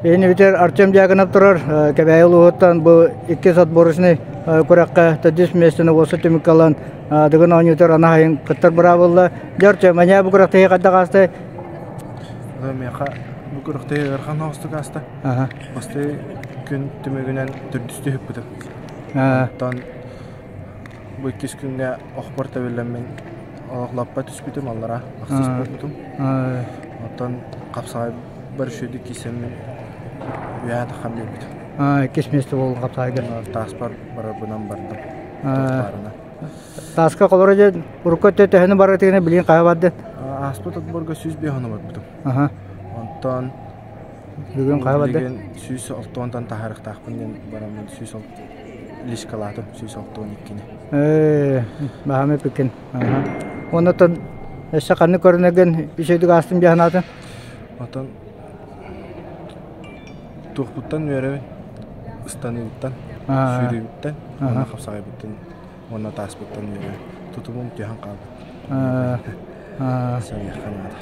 Ини бүтэр Артем Дьяконов турар Кэбээйи улууһуттан бу иккис отборочный күрэххэ төрдүс миэстэни уоса түмүккэ ылан Дыгын оонньуутар анаһайын кыттар быраабылла. Дьэ Артем, аньаа бу күрэхтэһии хайдах аастай? Миэхэ бу күрэхтэһии ыарахан оҕустук ааста. Бастакы күн түмүгүнэн төрдүс түһүппүтүм. Оттон бу иккис күҥҥэ охпор тэбиллэммин олох лаппа түспүтүм аллара ахсыс буолбутум. Оттон хапсаҕай барышыды киисэммин үөһэ таххан биэрбитим. Иккис миэстэ буоллун хапсаҕайга. Тааспар барарбынан бардым. Тааска холоро дьэ урукку өттө төһөнү барытыгына билигин хаһа барды? Ааспыт отборго 105 ону барбытым. Онтон Бүгүн хаһа барда? Билигин 106-тан таһаарыахтаахпын диэн бараммын 106 лишкалаатым 162-ни. Ээ, баһаам эпиккин. Оннотон өссө ханнык көрүнэргин үчүгэйдик аастым дии санаатыҥ? Отон туохпуттан үөрэбин, ыстаныыбыттан, сүүрүүбүттэн, уонна хапсаҕайбыттан уонна тааспыттан үөрэбин. Тутумум түһэн хаалбыт. Сэниэххэ наада.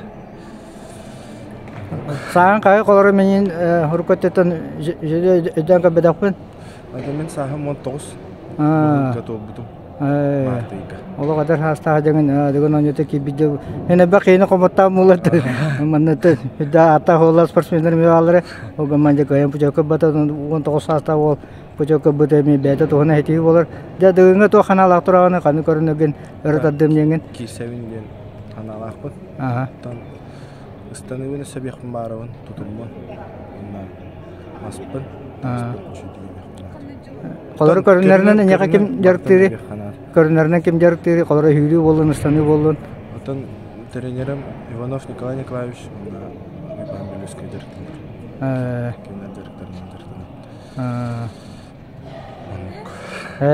Сааһын хайа холоро минин урукку өттүттэн өйдөөн көрбөтөхпүн. Ата мин сааһым 19 быһыыга туолбутум. Маартыйга. Олох эдэр саастаах дьаҥын дыгын оонньуута киирбит дьыл. Эн элбэх киһини хомуттаан муулар манна ааттаах уоллар спортсменнар бааллара. Ол гынан дьэ кыайан путевка бата 19 саастаах уол путевка быта эмиэ бэйэтэ туһунан этии буолар. Дьэ дыгыҥҥа туох ханаалаах тураҕыны ханы көрүнэргин өрө тардым диэҥҥин. Киирсэбин диэн ханаалаахпын. Оттон ыстаныыбын өссө биэхпин баарабын тутуммун. Онно маспын Холору көрүнэринэн эйиэхэ ким дьарыктыырый? Көрүнэринэн ким дьарыктыырый? Холоро сүүрүү буоллун, ыстаныы буоллун. Оттон тренерим Иванов Николай Николаевич уонна Иван Белюскай дьарыктанар. Кинилэр дьарыктарынан дьарыктанар.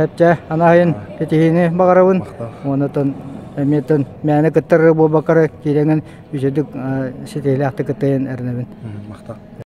Эптэ анаһайын ситиһиини баҕарабын. Уонна эмиэтэн мээнэ кыттар буолбаккара киирэҥин үчүгдүк ситиһиилээхтик кыттайын эрэнэбин. Махтал.